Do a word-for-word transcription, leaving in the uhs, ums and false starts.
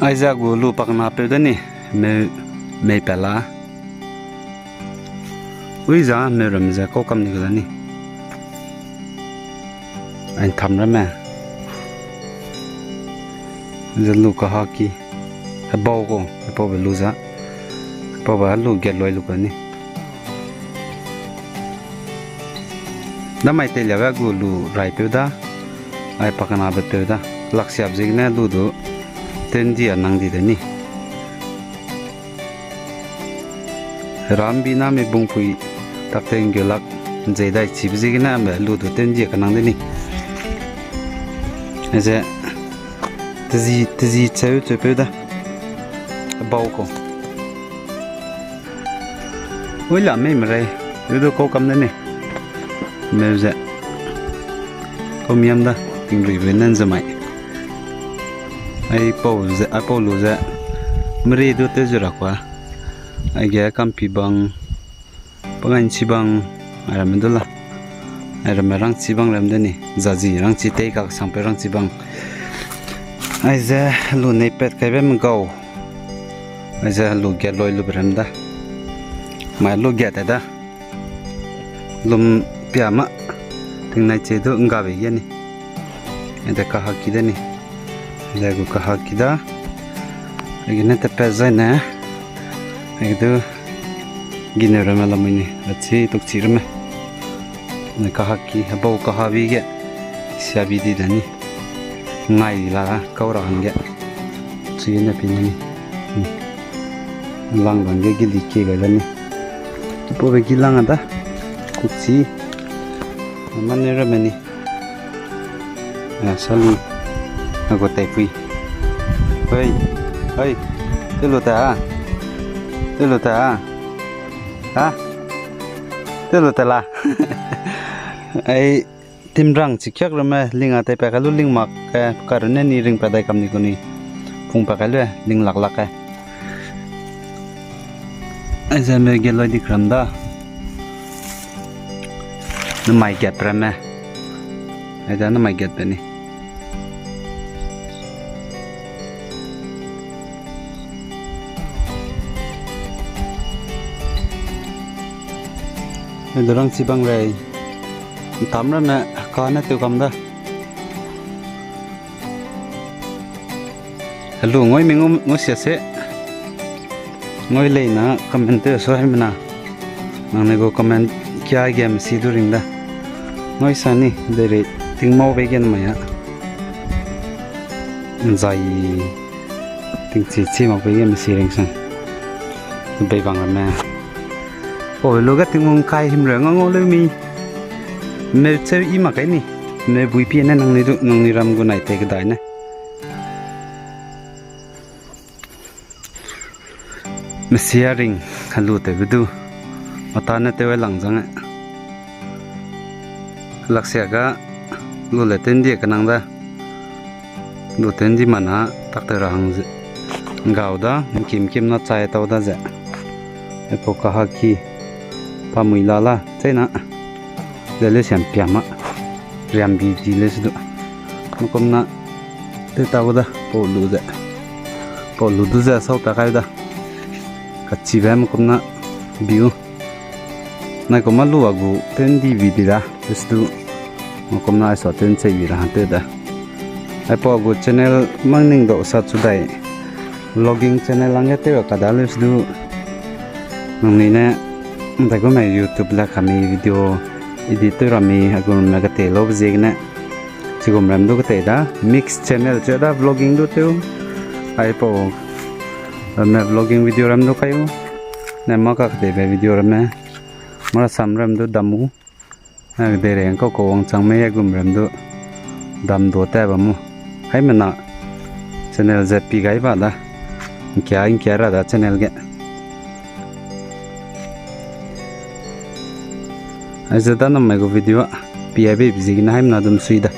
Aize gu lu pakna peu da ni, meu, mei pela. Ui za meu ram ze kau kam ni gu da ni. Ai ntham ramme. Ze lu kahaki. Hebau gu, hepaube lu za. Hepaube lu gat loi lu ka ni. Damai teilia ga gu lu rai peu da, ai paknabe peu da, laksiap ziegene lu du tendi a nang di de ni. Rambi na mi bungpui tak tei nggeu lak nzei dai chibe ziegene ambe lu du tendi a kanang de ni. Ze, tezi, tezi cheu cheu peu da. Bau kau. Ui la mei merei, lu du kau kam de ni. Meu ze. Kau miam da, tingruibe nen ze mai. Aipau ze, aipau lu ze. Merei du tew zu ra kua. Aige kampi bang, pangai nchi bang, ai ramme du la. Ai ramme rangchi bang ram de ni, zazi rangchi tei kaksangpeu rangchi bang. Aize lu neipat kaibe mgau. Aize lu gat loi lube ram da. Mai lu gat ta da. Lum pia ma. Tingnai che du nggabe ge ni. Aide kahaki de ni. Ze gu kahaki da. Aigene tepat zai ne. Aige du gine ramme lamui ni. Achi tukchi ramme. Ne kahaki, hebau kahabi ge. Siabi di da ni. Ngai la kau ra hangge. Chi ne pi ni. Lang bang ge gili kie gai la ni. Paube gi lang a da. Kukchi. Mane ramme ni. A, sali. A gu taipui. Hei. Hei. Telu ta a. Telu ta a. Ha? Telu ta la. Ai, timrang chikiak ramme ling a tei pa kai lu ling mak ke, karune ni ring pa dai kam ni gu ni. Pung pa kai lu, ling lak lak ke. Aize me gat loi di kram da. Namai gat ramme. Aize namai gat pe ni. Ai du rangchi bang rei. Ntam ramme kane tew kam da. Helu ngui mi ngu, ngu sia se. Ngui lei na comment tew su haimena. Nangne gu comment kia ge mesi du ring da. Ngui sa ni, deirei tingmau bei ge namai a. Nzai tingchi chi mak bei ge mesi ring sang. Bei bang ramme. O, lu ga tingmung kai himreu nga ngau leu mi. Meucheu i mak kai ni. Meubui pie ne nangnui du, nangnui ram gu nai tei kedai ne. Mesia ring, helu tewbe du. Mata ne tew lang zang e. Laksia ga, lu le tendi kenang da. Lu tendi mana, tak te ra hang ze. Ngau da, nkim kim na chai tau da ze. Aipau kahaki, pamui la la, chai na. Ze le siam piam ma. Riam bi di le su du. Makum na, tew tau da, pau lu ze. Pau lu du ze, sau pa kai da. Kachibe makum na, biu. Nai kum ma lu a gu, tendi bi di da, le su du. Makum na, ai sa ten chei bi ra han tew da. Aipau gu channel mang ning dau sa chu dai. Vlogging channel lang ge tew ka da le su du. Nangnui ne, dai gu me YouTube la ka mi video edit tew ra mi, a gu me kate lau be ziegene. Chigum ram du kate da, mix channel che da vlogging du tew. Aipau, me vlogging video ram du kai u. Ne ma ka kate be video ramme. Mara sam ram du dam u. A, deirei ngkau kau wangchang mei a gum ram du dam du ta bam mu. Haimena channel ze pi gai ba da. Ngkia, ngkia ra da channel ge. Aize da namai gu video a pi a bei bi ziegene haimena dum sui da.